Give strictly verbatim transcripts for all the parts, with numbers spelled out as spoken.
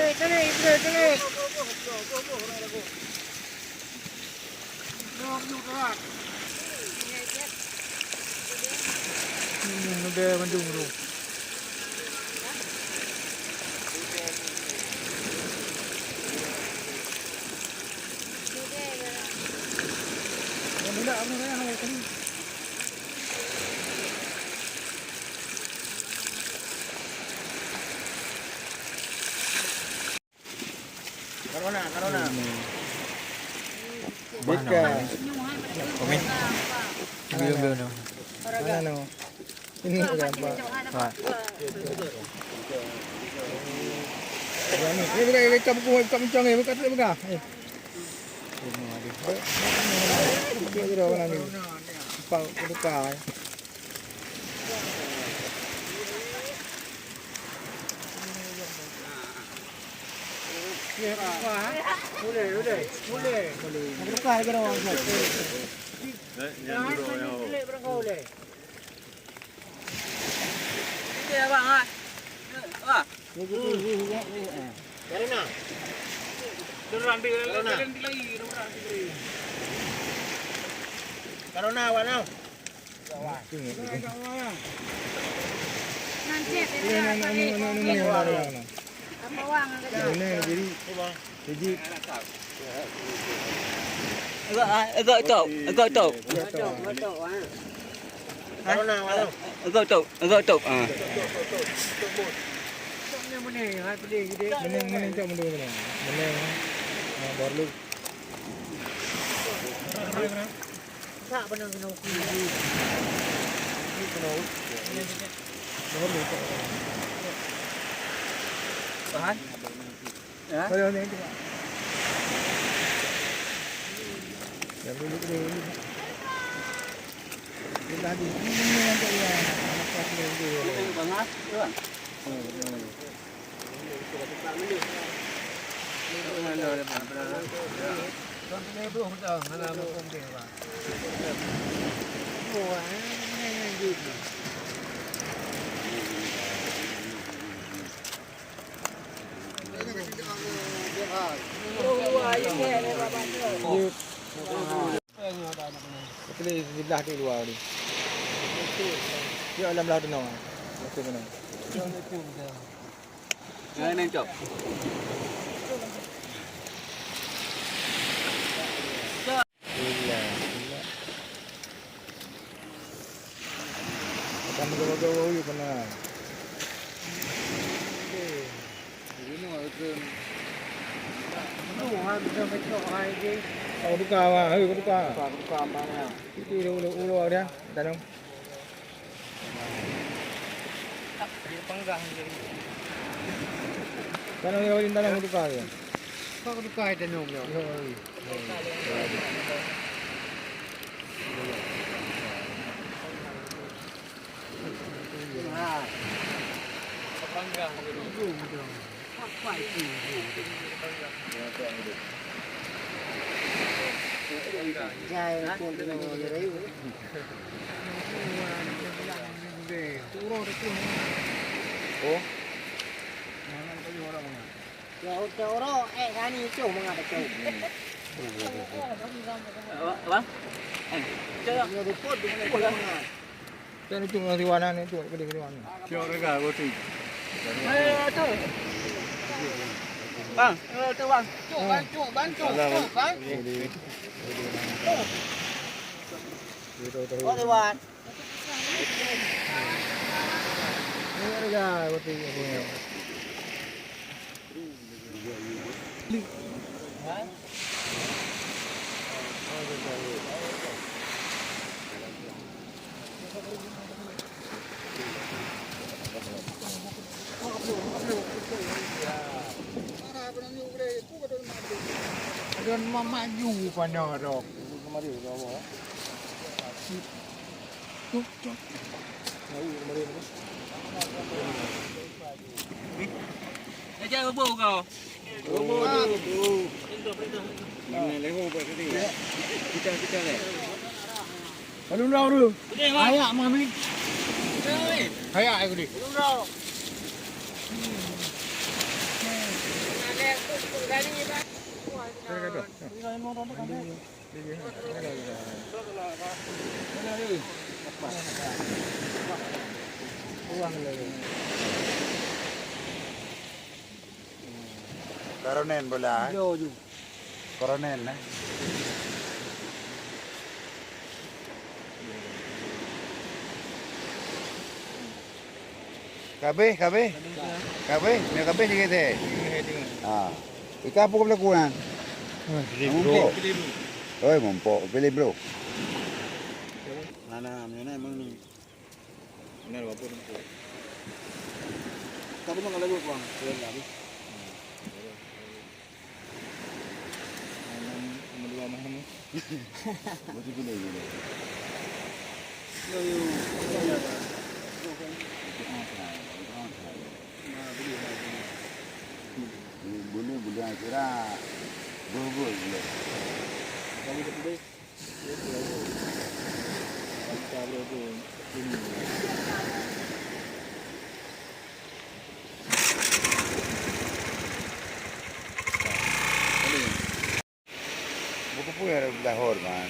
Cari, cari, cari, cari. Hmm, udah mendung tu. Corona, corona. Bika. Komen. Biar, biar, biar. Mana no? Ini berapa? Wah. Ini bukan, ini bukan kencang ni, bukan tak bukan. Eh. Bukan je dah orang ni. Empat bukan. Corona. Corona awak tau. Agak, agak top, agak top. Corona awak tau. Agak top, agak top. Ah. Meneng, meneng cok meneng, meneng. Meneng. Ah, baru. Tahan. Ya. Ayo, ni, ni. Yang dulu, dulu, dulu. Dia tadi. Ini, ini yang tak, ya. Lepas ni, dulu. Ini, Bang, ah. Bang. Hmm, hmm. Pilih sebelah tu luar ni. Dia dalam belah tu noh. Betul tu noh. Jangan cok. Akan gawa-gawa yuk kena. Kau tukar, wah, hei, kau tukar. Tukar, tukar, mana? Itu ulo-ulo dia, tanam. Tanam dia, tanam tukar dia. Kau tukar tanam dia. Iya, iya. Oh. Abang? Eh, cok. Kan itu ngon siwanan itu, pedih siwanan. Cok rega goti. Eh, tu. Bang, eh, tu, bang. Cok, bang, cok, bang, cok, cok, bang. Oh, lewat. Cok rega goti. Don maju panah dok. Cok, cok. Aja rubuh kau. Rubuh tu. Mana leho buat tadi? Kita, kita leh. Lalu lau dulu. Ayak mami. Ayak aku ni. Koronen bola, eh? Koronen, eh? Kabeh, kabeh? Kabeh? Nyoe kabeh jeuet teh? Ha. Ikan apa berlaku kan? Mumpok. Oi, mumpok. Pilih, bro. Mana, mana emang ni? Benar, apa tu? Tapi mana lagu, Bang? Keren lah, habis. Yang nomor dua mana? Mesti pilih dulu. Yo, yo. Itu apa? Itu apa? Nah, beli, nah, beli. Boleh, boleh, kira. Boleh, boleh. Kamu tak boleh? Buku pun ada lahor, man.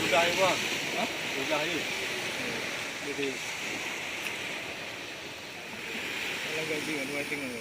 Udah ya, Bang? Hah? Udah ya? Jadi, kalau gaji kan, dua setengah.